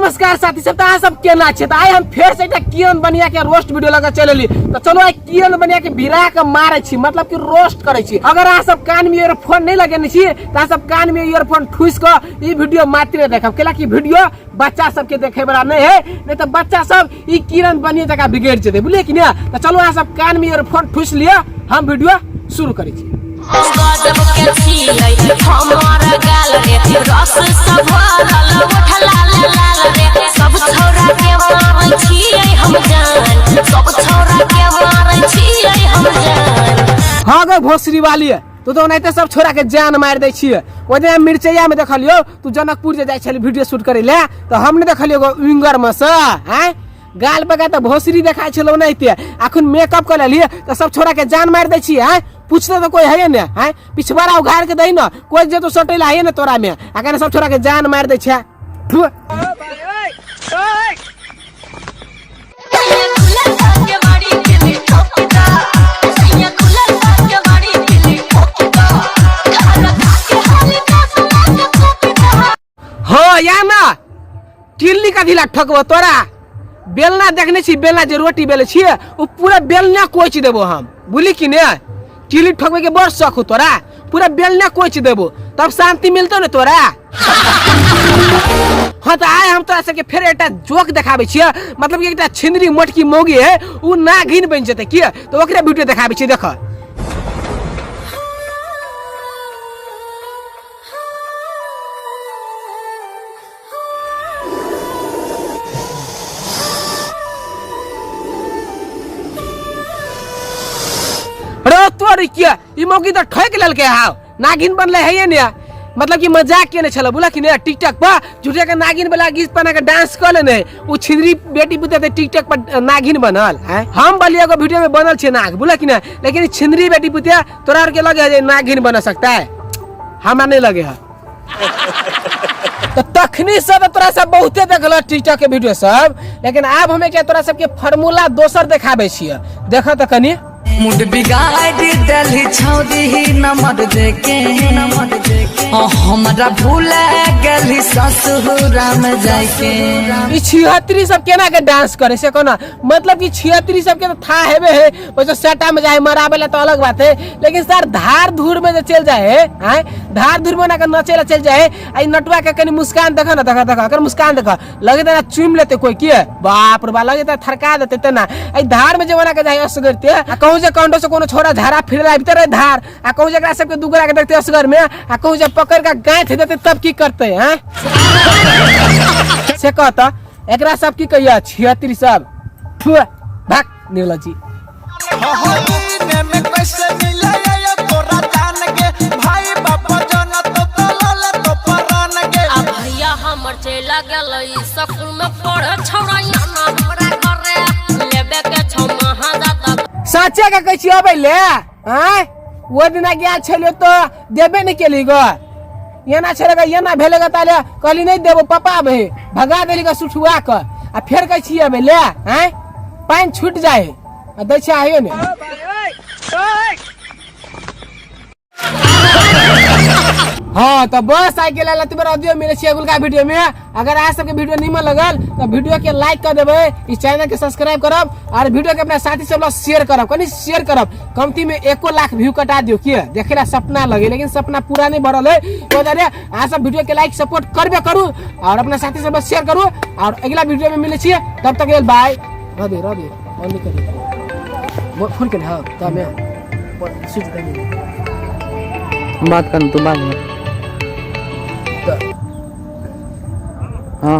नमस्कार साथी सब, अहाँ सब केना छै? तऽ आइ हम फेर से एकटा किरण बनिया के रोस्ट वीडियो लगा चलि एली। तऽ चलो आइ किरण बनिया के भिड़ा के मारै छी, मतलब कि रोस्ट करै छी। अगर अहाँ सब कान में ईयरफोन नहीं लगेने छी तऽ अहाँ सब कान में ईयरफोन ठुसि कऽ ई वीडियो मात्र देखब, कैला कि वीडियो बच्चा सबके देखे वाला नहीं है, नहीं तऽ बच्चा सब ई किरण बनिया जकाँ बिगड़ि जेतै, बुझलियै कि नहि? तऽ चलू अहाँ सब कान में ईयरफोन ठुसि लिअ, हम वीडियो शुरू करै छी। गजब के छियै हमर गाल रे, रस सँ भरल ओठ लाल लाल रे, सब छौरा के मारै छियै हम जान, सब छौरा के मारै छियै हम जान। हाँ गो भोसड़ी वाली, तू तो ओनाहिते सब छोरा के जान मारि दै छियै। ओहि दिन मिरचैया में देखलियौ, तू जनकपुर जे जाइ छली वीडियो शूट करै ले, तऽ हम नहि देखलियौ गो विंगर में से, आँय गाल पर तऽ भोसड़ी देखाइ छलौ ओनाहिते। अखन मेकअप कऽ लेलियै तऽ सब छोरा के जान मारि दै छियै, आँय पूछते तऽ कोई है ने, आँय पिछवाड़ा उघाड़ के दही ने, कोई जे तो सटै ला है ने तोरा में, आ कने सब छोरा के जान मारि दै छै। थु। सैया खुलल के बाड़ी किली ठोकदा, सैया खुलल के बाड़ी किली ठोकदा, खाना खा के हाली का सुना के ठोकदा। हाँ या ना किल्ली कथी ला ठकबो तोरा? बेलना देखने छी, बेलना जे रोटी बेले छियै ओ पूरा बेलना कोचि देबो हम, बुझली कि ने? किल्ली ठकबै के बड़ शौक हो तोरा, पूरा बेलना कोचि देबो तब शांति मिलतो ने तोरा। हाँ तो आइ हम तोरा सबके फेर एकटा जोक देखाबै छियै, मतलब कि एकटा छिंदरी मोटकी मौगी है उ नागिन बनि जेतै की, तऽ ओकरे वीडियो देखाबै छियै, देख। रे तोर किया ई मौगी तऽ ठोकि लेलकै हाव, नागिन बनले है ने, मतलब कि मजाक केने छल बोला कि ने टिकटॉक पर झूठे के नागिन वाला गीत बना के डांस कर लेने, उ छिंदरी बेटी पुते ते टिकटॉक पर नागिन बनल है। हम बलिया एगो वीडियो में बनल छे नाग, बोला कि ने, लेकिन ई छिंदरी बेटी पुते तोरा आर के लगे है जे नागिन बन सकता है, हमरा नहीं लगे है। तो तखनी सब तोरा सब बहुते देखल टिकटॉक के वीडियो सब, लेकिन आब हम एक तोरा सबके फार्मूला दोसर देखाबै छियै, देख तऽ कनी। मुड बिगाड़ देली छौरी नमर देके, हमरा भूल गेली ससुरा में जाके। ई छिहत्तरी सब केना के डांस करे से कोना, मतलब कि छिहत्तरी सब के तो था हेबे है, वैसे सेटा में जाए मराबे ला तो अलग बात है, लेकिन सर धार धूर में जो चल जाए है, आय धार धूर में ना के नचे ला चल जाए, आई नटुआ के कनी मुस्कान देख ना, देख देख अगर मुस्कान देख लगे तना चूम लेते कोई की, बाप रे बाप लगे तना थरका देते तना। आई धार में जमाना के जाए असगर ते, आ कहूं जे कंडो से कोनो छोरा झारा फिर आबते रहे धार, आ कहूं जे एकरा सबके दुगरा के देखते असगर में, आ कहूं जे पकड़ के गांठ देते तब की करते हैं से कहता एकरा सब की कहिया छिहत्तरी सब फु, भाग निर्लज्जी। में कैसे मिले ये तोरा जान के भाई बाप जन तो तलल तो परान के। आ भैया हमर चला गेलै स्कूल में पढ़े, छौड़ा ना हमरा घरे लेबे के छौ महादाता। साचे के कहै छी अबै ले, आँय ओ दिना गया छलियो तो देबे नहीं केली गो, एना छलै ग, एना भेलै ग, ताले कहली नहीं देबो पापा भे भगा देली ग सुठुआ क, आ फेर कहै छी अबै ले, आँय पानि छूट जाए आ दै छै आइयो ने। हाँ तो बस आ गेल लतबे ऑडियो मिले छै अगुलका वीडियो में। अगर अहाँ सबके वीडियो नीमन लगल तो वीडियो के लाइक कर देबै, इस चैनल के सब्सक्राइब करब और वीडियो के अपना साथी सब लग शेयर करब, कनी शेयर करब, कमती में 1 लाख व्यू कटा दियो, की देखे ला सपना लगे लेकिन सपना पूरा नहीं भरल है। तो अरे अहाँ सब वीडियो के लाइक सपोर्ट करबे करू और अपना साथी सब लग शेयर करू और अगला वीडियो में मिले छियै, तब तक के लिए बाय। रह दे, रह दे, ऑन नहीं करी फोन के, हाँ तो मैं स्विच दे। बात कर तू बात। हाँ।